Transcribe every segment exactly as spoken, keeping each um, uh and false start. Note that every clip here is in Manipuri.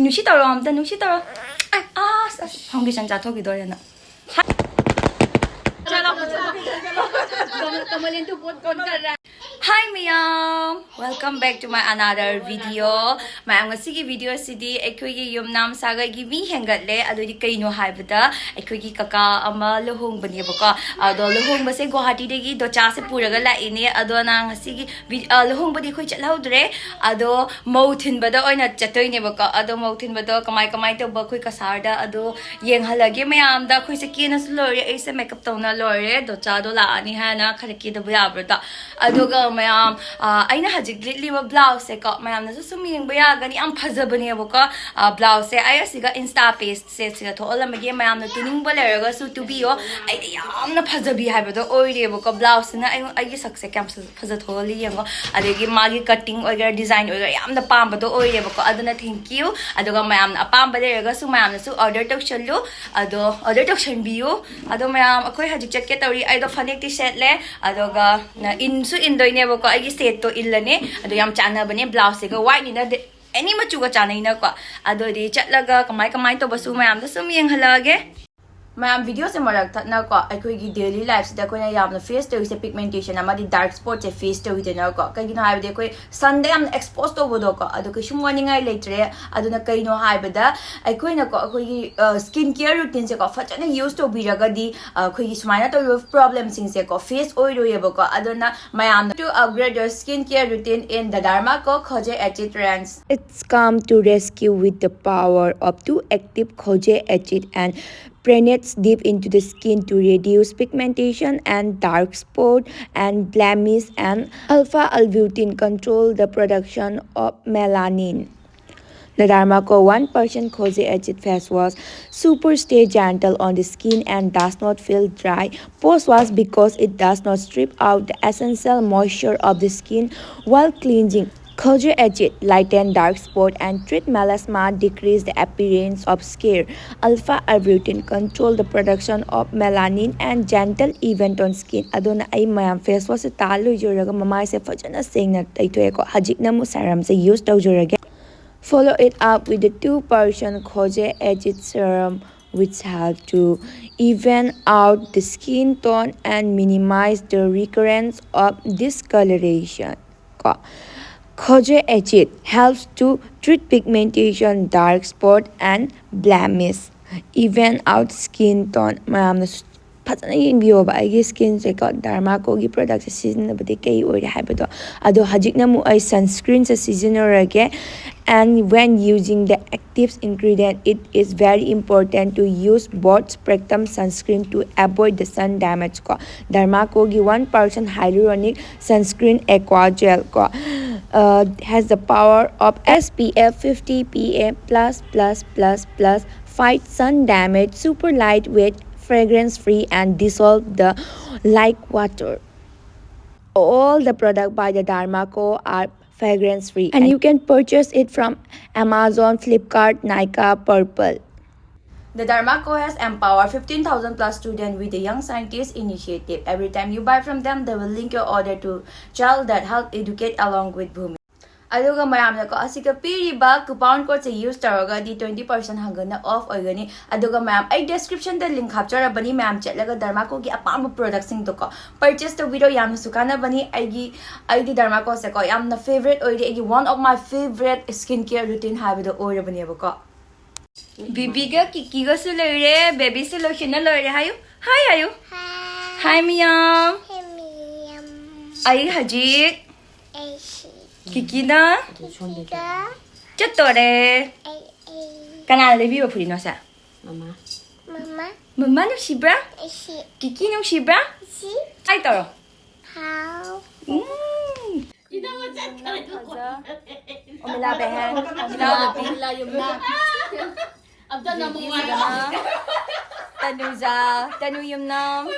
ꯅꯨꯡꯁꯤ ꯇꯧꯔꯣ ꯑꯝꯇ, ꯅꯨꯡꯁꯤ ꯇꯧꯔꯣ꯫ ꯑꯁ, ꯑꯁ, foundation ꯆꯥꯊꯣꯛꯈꯤꯗꯣꯔꯦ ꯅꯪ꯫ Hi ꯃꯌꯥꯝ, welcome back to my another video. ꯃꯌꯥꯝ, ꯉꯁꯤꯒꯤ video ꯑꯁꯤꯗꯤ ꯑꯩꯈꯣꯏꯒꯤ ꯌꯨꯝ ꯅꯥꯝ ꯁꯥꯒꯩꯒꯤ ꯃꯤ ꯍꯦꯟꯒꯠꯂꯦ꯫ ꯑꯗꯨꯗꯤ ꯀꯩꯅꯣ ꯍꯥꯏꯕꯗ, ꯑꯩꯈꯣꯏꯒꯤ ꯀꯀꯥ ꯑꯃ ꯂꯨꯍꯣꯡꯕꯅꯦꯕꯀꯣ꯫ ꯑꯗꯣ ꯂꯨꯍꯣꯡꯕꯁꯦ ꯒꯨꯋꯥꯍꯥꯇꯤꯗꯒꯤ ꯗꯣꯆꯥꯁꯦ ꯄꯨꯔꯒ ꯂꯥꯛꯏꯅꯦ꯫ ꯑꯗꯣ ꯅꯪ ꯉꯁꯤꯒꯤ ꯚꯤ-, ꯑ, ꯂꯨꯍꯣꯡꯕꯗꯤ ꯑꯩꯈꯣꯏ ꯆꯠꯍꯧꯗ꯭ꯔꯦ꯫ ꯑꯗꯣ ꯃꯧ ꯊꯤꯟꯕꯗ ꯑꯣꯏꯅ ꯆꯠꯇꯣꯏꯅꯦꯕꯀꯣ꯫ ꯑꯗꯣ ꯃꯧ ꯊꯤꯟꯕꯗꯣ ꯀꯃꯥꯏ ꯀꯃꯥꯏ ꯇꯧꯕ ꯑꯩꯈꯣꯏ ꯀꯁꯥꯔꯗ ꯑꯗꯣ ꯌꯦꯡꯍꯜꯂꯒꯦ ꯃꯌꯥꯝꯗ꯫ ꯑꯩꯈꯣꯏꯁꯦ ꯀꯦꯅꯁꯨ ꯂꯣꯏꯔꯦ, ꯑꯩꯁꯦ ꯃꯦꯀꯞ ꯇꯧꯅ ꯂꯣꯏꯔꯦ꯫ ꯗꯣꯆꯥꯗꯣ ꯂꯥꯛꯑꯅꯤ ꯍꯥꯏꯅ ꯈꯔ ꯀꯦꯗꯕ ꯌꯥꯕ꯭ꯔꯥ ꯇ-, ꯑꯗꯨꯒ ꯃꯌꯥꯝ, ꯑ, ꯑꯩꯅ ꯍꯧꯖꯤꯛ ꯂꯤꯠꯂꯤꯕ ꯕ꯭ꯂꯥꯎꯁꯁꯦꯀꯣ, ꯃꯌꯥꯝꯅꯁꯨ ꯁꯨꯝ ꯌꯦꯡꯕ ꯌꯥꯒꯅꯤ, ꯌꯥꯝ ꯐꯖꯕꯅꯦꯕꯀꯣ꯫ ꯑ, ꯕ꯭ꯂꯥꯎꯁꯁꯦ ꯑꯩ ꯑꯁꯤꯒ ꯏꯟꯁꯇꯥ ꯄꯦꯖꯁꯦ ꯁꯤꯗ ꯊꯣꯛꯍꯜꯂꯝꯃꯒꯦ, ꯃꯌꯥꯝꯅ ꯇꯨꯅꯤꯡꯕ ꯂꯩꯔꯒꯁꯨ ꯇꯨꯕꯤꯌꯣ꯫ ꯑꯩꯗꯤ ꯌꯥꯝꯅ ꯐꯖꯕꯤ ꯍꯥꯏꯕꯗꯣ ꯑꯣꯏꯔꯦꯕꯀꯣ꯫ ꯕ꯭ꯂꯥꯎꯁꯁꯤꯅ ꯑꯩꯉꯣꯟ-, ꯑꯩꯒꯤ ꯁꯛꯁꯦ ꯀꯌꯥꯝ ꯐꯖ-, ꯐꯖꯊꯣꯛꯍꯜꯂꯤ ꯌꯦꯡꯉꯣ꯫ ꯑꯗꯒꯤ ꯃꯥꯒꯤ ꯀꯠꯇꯤꯡ ꯑꯣꯏꯒꯦꯔꯥ, ꯗꯤꯖꯥꯏꯟ ꯑꯣꯏꯒꯦꯔꯥ, ꯌꯥꯝꯅ ꯄꯥꯝꯕꯗꯣ ꯑꯣꯏꯔꯦꯕꯀꯣ꯫ ꯑꯗꯨꯅ thank you꯫ ꯑꯗꯨꯒ ꯃꯌꯥꯝꯅ ꯑꯄꯥꯝꯕ ꯂꯩꯔꯒꯁꯨ ꯃꯌꯥꯝꯅꯁꯨ ꯑꯣꯔꯗꯔ ꯇꯧꯁꯜꯂꯨ, ꯑꯗꯣ ꯑꯣꯔꯗꯔ ꯇꯧꯁꯟꯕꯤꯌꯨ꯫ ꯑꯗꯣ ꯃꯌꯥꯝ, ꯑꯩꯈꯣꯏ ꯍꯧꯖꯤꯛ ꯆꯠꯀꯦ ꯇꯧꯔꯤ꯫ ꯑꯩꯗꯣ ꯐꯅꯦꯛꯇꯤ ꯁꯦꯠꯂꯦ, ꯑꯗꯨꯒ ꯏꯟꯁꯨ ꯏꯟꯗꯣꯏꯅꯦꯕꯀꯣ꯫ ꯑꯩꯒꯤ ꯁꯦꯠꯇꯣ ꯏꯜꯂꯅꯤ꯫ ꯑꯗꯣ ꯌꯥꯝ ꯆꯥꯟꯅꯕꯅꯦ, ꯕ꯭ꯂꯥꯎꯁꯁꯤꯒ ꯋꯥꯏꯠꯅꯤꯅ, ꯑꯦꯅꯤ ꯃꯆꯨꯒ ꯆꯥꯟꯅꯩꯅꯀꯣ꯫ ꯑꯗꯨꯗꯤ ꯆꯠꯂꯒ ꯀꯃꯥꯏ ꯀꯃꯥꯏ ꯇꯧꯕꯁꯨ ꯃꯌꯥꯝꯗ ꯁꯨꯝ ꯌꯦꯡꯍꯜꯂꯛꯑꯒꯦ꯫ ꯃꯌꯥꯝ, ꯚꯤꯗꯤꯑꯣꯁꯦ ꯃꯔꯛ ꯊꯠꯅꯀꯣ, ꯑꯩꯈꯣꯏꯒꯤ ꯗꯦꯂꯤ ꯂꯥꯏꯐꯁꯤꯗ ꯑꯩꯈꯣꯏꯅ ꯌꯥꯝꯅ ꯐꯦꯁ ꯇꯧꯔꯤꯁꯦ ꯄꯤꯒꯃꯦꯟꯇꯦꯁꯟ ꯑꯃꯗꯤ ꯗꯥꯔꯛ ꯁ꯭ꯄꯣꯠꯁꯦ ꯐꯦꯁ ꯇꯧꯋꯤꯗꯅꯀꯣ꯫ ꯀꯩꯒꯤꯅꯣ ꯍꯥꯏꯕꯗꯤ ꯑꯩꯈꯣꯏ ꯁꯟꯗ ꯌꯥꯝꯅ ꯑꯦꯛꯁꯄꯣꯖ ꯇꯧꯕꯗꯣꯀꯣ꯫ ꯑꯗꯣ ꯀꯩꯁꯨꯝ ꯋꯥꯅꯤꯡꯉꯥꯏ ꯂꯩꯇ꯭ꯔꯦ꯫ ꯑꯗꯨꯅ ꯀꯩꯅꯣ ꯍꯥꯏꯕꯗ, ꯑꯩꯈꯣꯏꯅꯀꯣ, ꯑꯩꯈꯣꯏꯒꯤ, ꯑ, ꯁ꯭ꯀꯤꯟ ꯀꯤꯌꯔ ꯔꯨꯇꯤꯟꯁꯦꯀꯣ ꯐꯖꯅ ꯌꯨꯁ ꯇꯧꯕꯤꯔꯒꯗꯤ, ꯑ, ꯑꯩꯈꯣꯏꯒꯤ ꯁꯨꯃꯥꯏꯅ ꯇꯧꯔꯤꯕ ꯄ꯭ꯔꯣꯕ꯭ꯂꯦꯝꯁꯤꯡꯁꯦꯀꯣ ꯐꯦꯁ ꯑꯣꯏꯔꯣꯏꯌꯦꯕꯀꯣ꯫ ꯑꯗꯨꯅ ꯃꯌꯥꯝꯅ to upgrade your skin care routine in the Derma Co Khojue Achit range. It's come to rescue with the power of two active Khojue Achit and penetrates deep into the skin to reduce pigmentation and dark spot and blemish, and alpha arbutin control the production of melanin. The Derma Co one percent Khojue Achit face wash super stay gentle on the skin and does not feel dry post wash because it does not strip out the essential moisture of the skin while cleansing. Khojue Achit lighten dark spot and treat melasma, decrease the appearance of scare. Alpha arbutin control the production of melanin and gentle even tone skin. ꯑꯗꯨꯅ ꯑꯩ ꯃꯌꯥꯝ ꯐꯦꯁ ꯋꯥꯁꯁꯦ ꯇꯥ ꯂꯣꯏꯖꯔꯒ ꯃꯃꯥꯏꯁꯦ ꯐꯖꯅ ꯁꯦꯡꯅ ꯇꯩꯊꯣꯛꯑꯦꯀꯣ꯫ ꯍꯧꯖꯤꯛꯅ ꯑꯃꯨꯛ ꯁꯦꯔꯝꯁꯦ ꯌꯨꯁ ꯇꯧꯖꯔꯒꯦ꯫ Follow it up with the two percent Khojue Acid Serum, which help to even out the skin tone and minimize the recurrence of discoloration. ꯀꯣ, Khojue Acid helps to treat pigmentation, dark spot, and blemish, even out skin tone. ꯃꯌꯥꯝꯅ ꯐꯖꯅ ꯌꯦꯡꯕꯤꯌꯣꯕ, ꯑꯩꯒꯤ ꯁ꯭ꯀꯤꯟꯁꯦꯀꯣ ꯗꯔꯃꯥꯀꯣꯒꯤ ꯄ꯭ꯔꯗꯛꯁꯦ ꯁꯤꯖꯤꯟꯅꯕꯗꯤ ꯀꯩ ꯑꯣꯏꯔꯦ ꯍꯥꯏꯕꯗꯣ꯫ ꯑꯗꯣ ꯍꯧꯖꯤꯛꯅ ꯑꯃꯨꯛ ꯑꯩ ꯁꯟꯁ꯭ꯀ꯭ꯔꯤꯟꯁꯦ ꯁꯤꯖꯤꯟꯅꯔꯒꯦ꯫ And when using the active ingredient, it is very important to use broad spectrum sunscreen to avoid the sun damage ꯀꯣ꯫ ꯗꯔꯃꯥꯀꯣꯒꯤ one percent hyaluronic sunscreen aqua gel ꯀꯣ, uh, has the power of S P F fifty PA plus plus plus plus fight sun damage, super lightweight, fragrance free, and dissolve the like water. All the product by the Dharma Co are fragrance free, and you can purchase it from Amazon, Flipkart, Nykaa, Purplle. The Dharma Co has empowered fifteen thousand plus students with the Young Scientist Initiative. Every time you buy from them, they will link your order to child that help educate along with Bhumi. ꯑꯗꯨꯒ ꯃꯌꯥꯝꯅꯀꯣ ꯑꯁꯤꯒ ꯄꯤꯔꯤꯕ coupon code ꯁꯦ use ꯇꯧꯔꯒꯗꯤ twenty percent ꯍꯪꯒꯠꯅ off ꯑꯣꯏꯒꯅꯤ꯫ ꯑꯗꯨꯒ ꯃꯌꯥꯝ ꯑꯩ description ꯗ link ꯍꯥꯞꯆꯔꯕꯅꯤ, ꯃꯌꯥꯝ ꯆꯠꯂꯒ ꯗꯔꯃꯥꯀꯣꯒꯤ ꯑꯄꯥꯝꯕ product ꯁꯤꯡꯗꯣꯀꯣ purchase ꯇꯧꯕꯤꯔꯣ꯫ ꯌꯥꯝꯅꯁꯨ ꯀꯥꯟꯅꯕꯅꯤ꯫ ꯑꯩꯒꯤ ꯑꯩꯗꯤ ꯗꯔꯃꯥꯀꯣꯁꯦꯀꯣ ꯌꯥꯝꯅ favourite ꯑꯣꯏꯔꯦ, ꯑꯩꯒꯤ one of my favourite skin care routine ꯍꯥꯏꯕꯗꯣ ꯑꯣꯏꯔꯕꯅꯦꯕꯀꯣ꯫ ꯕꯤꯕꯤꯒ ꯀꯤꯀꯤꯒꯁꯨ ꯂꯩꯔꯦ, ꯕꯦꯕꯤꯁꯨ ꯂꯣꯏꯁꯤꯟꯅ ꯂꯣꯏꯔꯦ꯫ ꯍꯥꯏꯌꯨ, ꯍꯥꯏ ꯍꯥꯏꯌꯨ꯫ ꯍꯥꯏ ꯃꯌꯥꯝ꯫ ꯍꯥꯏ ꯃꯌꯥꯝ꯫ ꯑꯩ ꯍꯧꯖꯤꯛ ꯑꯩꯁꯤ ꯀꯤꯀꯤꯅ ꯀꯤꯀꯤꯒ ꯆꯠꯇꯣꯔꯦ꯫ ꯑꯩ ꯑꯩ ꯀꯅꯥꯅ ꯂꯩꯕꯤꯕ ꯐꯨꯔꯤꯠꯅꯣ ꯁꯦ? ꯃꯃꯥ꯫ ꯃꯃꯥ꯫ ꯃꯃꯥ ꯅꯨꯡꯁꯤꯕ꯭ꯔꯥ? ꯑꯩꯁꯤ ꯀꯤꯀꯤ ꯅꯨꯡꯁꯤꯕ꯭ꯔꯥ? ꯁꯤ ꯍꯥꯏ ꯇꯧꯔꯣ꯫ ꯍꯥꯎ꯫ ꯎꯝ꯫ ꯑꯣꯃꯤꯂꯥ ꯕꯦꯍꯦꯟ, ꯑꯣꯃꯤꯂꯥ ꯕꯦꯕꯤ꯫ ꯑꯝꯇ ꯅꯃꯨꯛ ꯉꯥꯏꯌꯣ꯫ ꯇꯅꯨꯖꯥ, ꯇꯅꯨ ꯌꯨꯝꯅꯥꯝ꯫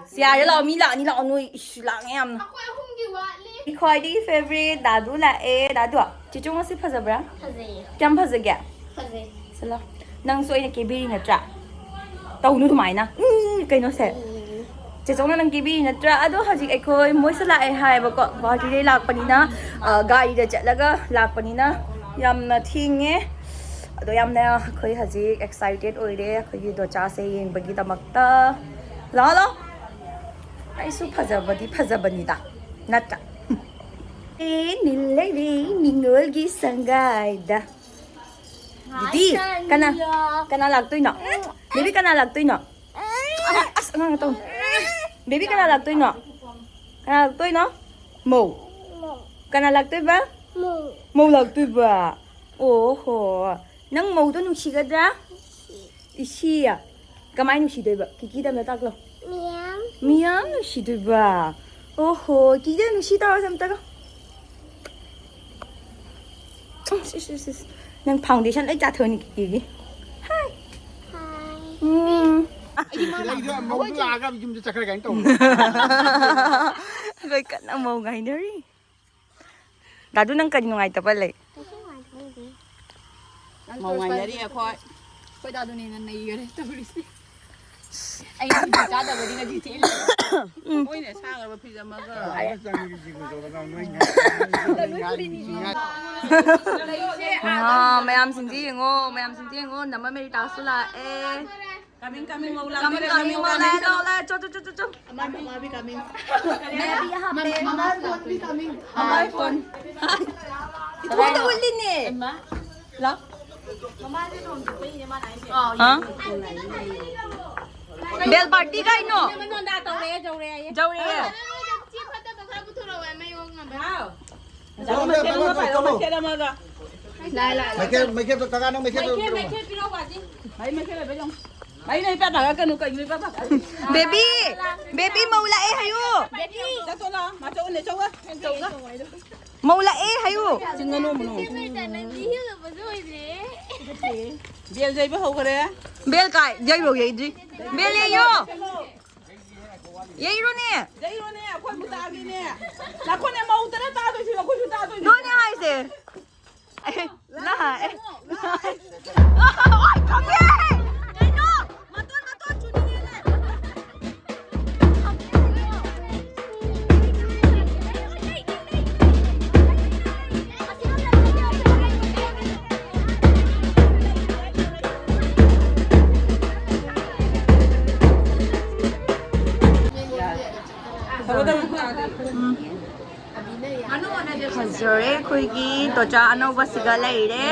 ꯁꯤ ꯌꯥꯔꯦ, ꯂꯥꯛꯑꯣ, ꯃꯤ ꯂꯥꯛꯑꯅꯤ, ꯂꯥꯛꯑꯣ, ꯅꯣꯏ꯫ ꯏꯁ, ꯂꯥꯡꯉꯦ ꯌꯥꯝꯅ꯫ ꯑꯩꯈꯣꯏ ꯑꯍꯨꯝꯒꯤ ꯋꯥꯠꯂꯤ꯫ ꯑꯩꯈꯣꯏꯗꯤ favourite ꯗꯥꯗꯨ ꯂꯥꯛꯑꯦ꯫ ꯗꯥꯗꯨ, ꯆꯦꯆꯧ ꯉꯁꯤ ꯐꯖꯕ꯭ꯔꯥ? ꯐꯖꯩꯌꯦ꯫ ꯀꯌꯥꯝ ꯐꯖꯒꯦ? ꯐꯖꯩ꯫ ꯁꯤꯂꯥ, ꯅꯪꯁꯨ ꯑꯩꯅ ꯀꯦꯕꯤꯔꯤ ꯅꯠꯇ꯭ꯔꯥ? ꯇꯧꯅꯨ ꯑꯗꯨꯃꯥꯏꯅ꯫ ꯎꯝ, ꯀꯩꯅꯣꯁꯦ꯫ ꯎꯝ꯫ ꯆꯦꯆꯧꯅ ꯅꯪ ꯀꯦꯕꯤꯔꯤ ꯅꯠꯇ꯭ꯔꯥ? ꯑꯗꯣ ꯍꯧꯖꯤꯛ ꯑꯩꯈꯣꯏ ꯃꯣꯏꯁꯨ ꯂꯥꯛꯑꯦ ꯍꯥꯏꯌꯦꯕꯀꯣ, ꯒꯨꯍꯥꯇꯤꯗꯩ ꯂꯥꯛꯄꯅꯤꯅ, ꯑ, ꯒꯥꯔꯤꯗ ꯆꯠꯂꯒ ꯂꯥꯛꯄꯅꯤꯅ, ꯌꯥꯝꯅ ꯊꯦꯡꯉꯦ꯫ ꯑꯗꯣ ꯌꯥꯝꯅ ꯑꯩꯈꯣꯏ ꯍꯧꯖꯤꯛ ꯑꯦꯛꯁꯥꯏꯇꯦꯠ ꯑꯣꯏꯔꯦ ꯑꯩꯈꯣꯏꯒꯤ ꯗꯣꯆꯥꯁꯦ ꯌꯦꯡꯕꯒꯤꯗꯃꯛꯇ꯫ ꯂꯥꯛꯑꯣ, ꯂꯥꯛꯑꯣ꯫ ꯑꯩꯁꯨ ꯐꯖꯕꯗꯤ ꯐꯖꯕꯅꯤꯗ, ꯅꯠꯇ꯭ꯔꯥ? ꯑꯦ, ꯅꯤꯜ ꯂꯩꯔꯦ ꯅꯤꯉꯣꯜꯒꯤ ꯁꯪꯒꯥꯏꯗ꯫ ꯗꯤꯗꯤ, ꯀꯅꯥ, ꯀꯅꯥ ꯂꯥꯛꯇꯣꯏꯅꯣ? ꯕꯦꯕꯤ, ꯀꯅꯥ ꯂꯥꯛꯇꯣꯏꯅꯣ? ꯑꯁ, ꯑꯉꯥꯡ ꯇꯧ꯫ ꯕꯦꯕꯤ, ꯀꯅꯥ ꯂꯥꯛꯇꯣꯏꯅꯣ? ꯀꯅꯥ ꯂꯥꯛꯇꯣꯏꯅꯣ? ꯃꯧ꯫ ꯀꯅꯥ ꯂꯥꯛꯇꯣꯏꯕ? ꯃꯧ ꯂꯥꯛꯇꯣꯏꯕ꯫ ꯑꯣꯍꯣ꯫ ꯅꯪ ꯃꯧꯗꯣ ꯅꯨꯡꯁꯤꯒꯗ꯭ꯔꯥ? ꯏꯁꯤ꯫ ꯀꯃꯥꯏ ꯅꯨꯡꯁꯤꯗꯣꯏꯕ? ꯀꯤꯀꯤꯗ ꯑꯝꯇ ꯇꯥꯛꯂꯣ꯫ ꯃꯤꯌꯥꯝ꯫ ꯃꯤꯌꯥꯝ ꯅꯨꯡꯁꯤꯗꯣꯏꯕ꯫ ꯑꯣꯍꯣ, ꯀꯤꯀꯤꯗ ꯅꯨꯡꯁꯤ ꯇꯧꯔꯁꯦ ꯑꯝꯇꯒ꯫ ꯎꯝ, ꯁꯤꯁ, ꯁꯤꯁ, ꯁꯤꯁ꯫ ꯅꯪ ꯐꯥꯎꯟꯗꯦꯁꯟ ꯂꯣꯏ ꯆꯥꯊꯣꯛꯑꯅꯤ ꯀꯤꯀꯤꯒꯤ꯫ ꯍꯥꯏ꯫ ꯍꯥꯏ꯫ ꯎꯝ꯫ ꯁꯤꯗꯩꯗ ꯃꯧꯗꯨ ꯂꯥꯛꯑꯒ ꯌꯨꯝꯗ ꯆꯠꯈ꯭ꯔꯦ ꯀꯥꯏꯅ ꯇꯧꯕ꯫ ꯑꯩꯈꯣꯏ ꯀꯟꯅ ꯃꯧ ꯉꯥꯏꯅꯔꯤ꯫ ꯗꯥꯗꯨ, ꯅꯪ ꯀꯔꯤ ꯅꯨꯡꯉꯥꯏꯇꯕ ꯂꯩ? ꯀꯩꯁꯨ ꯅꯨꯡꯉꯥꯏꯇꯕ ꯂꯩꯇꯦ꯫ ꯃꯧ ꯉꯥꯏꯅꯔꯤ ꯑꯩꯈꯣꯏ꯫ ꯑꯩꯈꯣꯏ ꯗꯥꯗꯨꯅ ꯍꯦꯟꯅ ꯅꯩꯈꯔꯦ ꯇꯧꯔꯤꯁꯦ꯫ ꯑꯩꯅ ꯐꯤꯖꯦ ꯆꯥꯗꯕꯗꯤ ꯉꯁꯤ ꯆꯦꯜꯂꯤ꯫ ꯎꯝ꯫ ꯃꯣꯏꯅ ꯁꯥꯈ꯭ꯔꯕ ꯐꯤꯖ ꯑꯃꯒ꯫ ꯂꯣꯏ ꯄꯨꯔꯤꯅꯤ꯫ ꯑꯥ, ꯃꯌꯥꯝꯁꯤꯡꯁꯤ ꯌꯦꯡꯉꯣ, ꯃꯌꯥꯝꯁꯤꯡꯁꯤ ꯌꯦꯡꯉꯣ, ꯅꯃ ꯃꯦꯔꯤꯇꯥꯁꯨ ꯂꯥꯛꯑꯦ꯫ Coming, coming, ꯃꯧ ꯂꯥꯛꯇꯣꯔꯦ, ꯀꯃꯤꯡ, ꯀꯃꯤꯡ, ꯃꯧ ꯂꯥꯛꯑꯦ, ꯃꯧ ꯂꯥꯛꯑꯦ, ꯆꯣ, ꯆꯣ, ꯆꯣ, ꯆꯣ, ꯆꯣ꯫ ꯑꯃꯥꯏ ꯐꯣꯟ, ꯑꯃꯥꯏ ꯐꯣꯟ꯫ ꯃꯦꯕꯤ ꯍꯥꯞꯄꯦ꯫ ꯃꯃꯥ ꯐꯣꯟ꯫ ꯏꯊꯣꯡꯗ ꯎꯠꯂꯤꯅꯦ꯫ ꯂꯥꯎ꯫ ꯍꯥ? ꯕꯦꯜ ꯄꯥꯔꯇꯤ ꯀꯥꯏꯅꯣ? ꯖꯧꯔꯦ, ꯖꯧꯔꯦ꯫ ꯆꯦ ꯐꯠꯇꯕ ꯈꯔ ꯄꯨꯊꯣꯔꯛꯑꯣ, ꯃꯩ ꯑꯣꯛꯅꯕ꯫ ꯍꯥꯎ꯫ ꯆꯠꯂꯣ, ꯆꯠꯂꯣ, ꯆꯠꯂꯣ, ꯆꯠꯂꯣ꯫ ꯃꯩꯈꯦꯠ ꯑꯃꯒ꯫ ꯂꯥꯏ, ꯂꯥꯏ, ꯂꯥꯏ꯫ ꯃꯩꯈꯦꯠ, ꯃꯩꯈꯦꯠꯇꯣ ꯀꯀꯥ ꯅꯪ ꯃꯩꯈꯦꯠꯇꯣ ꯃꯩꯈꯦꯠ, ꯄꯤꯔꯛꯑꯣ꯫ ꯃꯩꯈꯦꯠ ꯄꯤꯔꯛꯑꯣ, ꯕꯥꯖꯤ꯫ ꯃꯩ ꯃꯩꯈꯦꯠ ꯂꯩꯕ꯭ꯔꯥ ꯌꯦꯡꯉꯨ꯫ ꯃꯩ ꯅꯪ ꯏꯄꯥ ꯄꯥꯡꯉꯛꯀꯅꯨ, ꯀꯩꯒꯤꯅꯣ ꯏꯄꯥ ꯄꯥꯡꯉꯛꯀꯅꯨ? ꯕꯦꯕꯤ, ꯕꯦꯕꯤ ꯃꯧ ꯂꯥꯛꯑꯦ ꯍꯥꯏꯌꯨ꯫ ꯆꯠꯂꯣ, ꯂꯥꯛꯑꯣ, ꯃꯥ ꯆꯧ ꯎꯟꯅꯦ, ꯆꯧꯒ꯫ ꯆꯧꯒ꯫ ꯃꯧ ꯂꯥꯛꯑꯦ ꯍꯥꯏꯌꯨ꯫ ꯆꯤꯡꯒꯅꯨ ꯃꯅꯨꯡ꯫ ꯕꯦꯜ ꯌꯩꯕ ꯍꯧꯈꯔꯦ꯫ ꯕꯦꯜ ꯀꯥꯏ? ꯌꯩꯕꯧ ꯌꯩꯗ꯭ꯔꯤ꯫ ꯕꯦꯜ ꯌꯩꯌꯣ꯫ ꯌꯩꯔꯣꯅꯦ꯫ ꯌꯩꯔꯣꯅꯦ, ꯑꯩꯈꯣꯏꯕꯨ ꯇꯥꯒꯦꯅꯦ꯫ ꯅꯈꯣꯏꯅ ꯃꯧ ꯇꯔꯥ ꯇꯥꯗꯣꯏꯁꯤ, ꯑꯩꯈꯣꯏꯁꯨ ꯇꯥꯗꯣꯏꯅꯤ꯫ ꯑꯗꯨꯅꯦ ꯍꯥꯏꯁꯦ꯫ ꯑꯦ, ꯂꯥꯛ, ꯑꯦ꯫ ꯑꯣꯏ, ꯊꯝꯃꯦ! ꯀꯩꯅꯣ? ꯃꯇꯣꯟ, ꯃꯇꯣꯟ ꯆꯨꯅꯤꯡꯉꯦꯅꯦ꯫ ꯊꯝꯃꯦ ꯀꯩꯅꯣ? ꯂꯩ, ꯂꯩ, ꯂꯩ, ꯂꯩ꯫ ꯑꯁꯤ ꯂꯩ, ꯂꯩ, ꯂꯩ, ꯂꯩ꯫ ꯑꯩꯒꯤ ꯗꯣꯆꯥ ꯑꯅꯧꯕꯁꯤꯒ ꯂꯩꯔꯦ꯫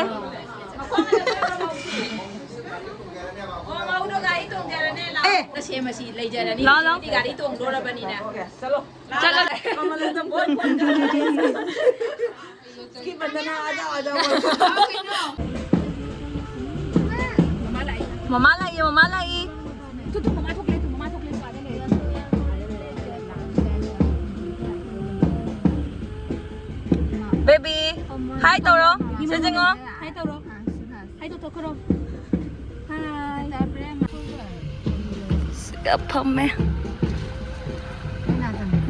ꯑꯦ! ꯇꯁꯦꯝ ꯑꯁꯤ ꯂꯩꯖꯔꯅꯤ꯫ ꯂꯥꯎ, ꯂꯥꯎ꯫ ꯍꯧꯖꯤꯛꯇꯤ ꯒꯥꯔꯤ ꯇꯣꯡꯗꯣꯔꯕꯅꯤꯅ꯫ ꯆꯠꯂꯣ꯫ ꯆꯠꯂꯣ꯫ ꯃꯃꯜ ꯑꯗꯨꯝ ꯄꯣꯠ ꯄꯣꯠ ꯆꯠꯂꯣ꯫ ꯀꯤ ꯕꯟꯗꯅꯥ ꯑꯖꯥ ꯑꯖꯥ ꯕꯣꯜ꯫ ꯃꯃꯥ ꯂꯥꯛꯏ꯫ ꯃꯃꯥ ꯂꯥꯛꯏ, ꯃꯃꯥ ꯂꯥꯛꯏ꯫ ꯇꯨ, ꯇꯨ, ꯃꯃꯥ ꯊꯣꯛꯂꯦ, ꯇꯨ, ꯃꯃꯥ ꯊꯣꯛꯂꯦ, ꯇꯨ, ꯑꯥꯗ ꯂꯩ꯫ ꯕꯦꯕꯤ, ꯍꯥꯏ ꯇꯧꯔꯣ꯫ ꯁꯤ ꯌꯦꯡꯉꯣ꯫ ꯍꯥꯏ ꯇꯧꯔꯣ꯫ ꯍꯥꯏ ꯇꯧꯊꯣꯛꯈ꯭ꯔꯣ꯫ ꯍꯥꯏ꯫ ꯁꯤꯗ ꯐꯝꯃꯦ꯫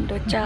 ꯗꯣꯆꯥ꯫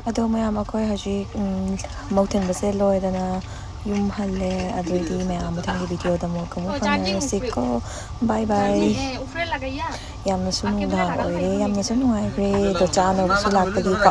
ꯑꯗꯣ ꯃꯌꯥꯝ, ꯑꯩꯈꯣꯏ ꯍꯧꯖꯤꯛ, ꯎꯝ, ꯃꯧ ꯊꯤꯟꯕꯁꯦ ꯂꯣꯏꯗꯅ ꯌꯨꯝ ꯍꯜꯂꯦ꯫ ꯑꯗꯨꯑꯣꯏꯗꯤ ꯃꯌꯥꯝ ꯃꯊꯪꯒꯤ ꯚꯤꯗꯤꯑꯣꯗ ꯑꯃꯨꯛ ꯑꯃꯨꯛ ꯐꯪꯅꯔꯁꯤꯀꯣ꯫ ꯕꯥꯏ ꯕꯥꯏ꯫ ꯌꯥꯝꯅꯁꯨ ꯅꯨꯡꯗꯥꯡ ꯑꯣꯏꯔꯦ, ꯌꯥꯝꯅꯁꯨ ꯅꯨꯡꯉꯥꯏꯈ꯭ꯔꯦ꯫ ꯑꯗꯣ ꯆꯥꯅꯕꯁꯨ ꯂꯥꯛꯄꯒꯤꯀꯣ꯫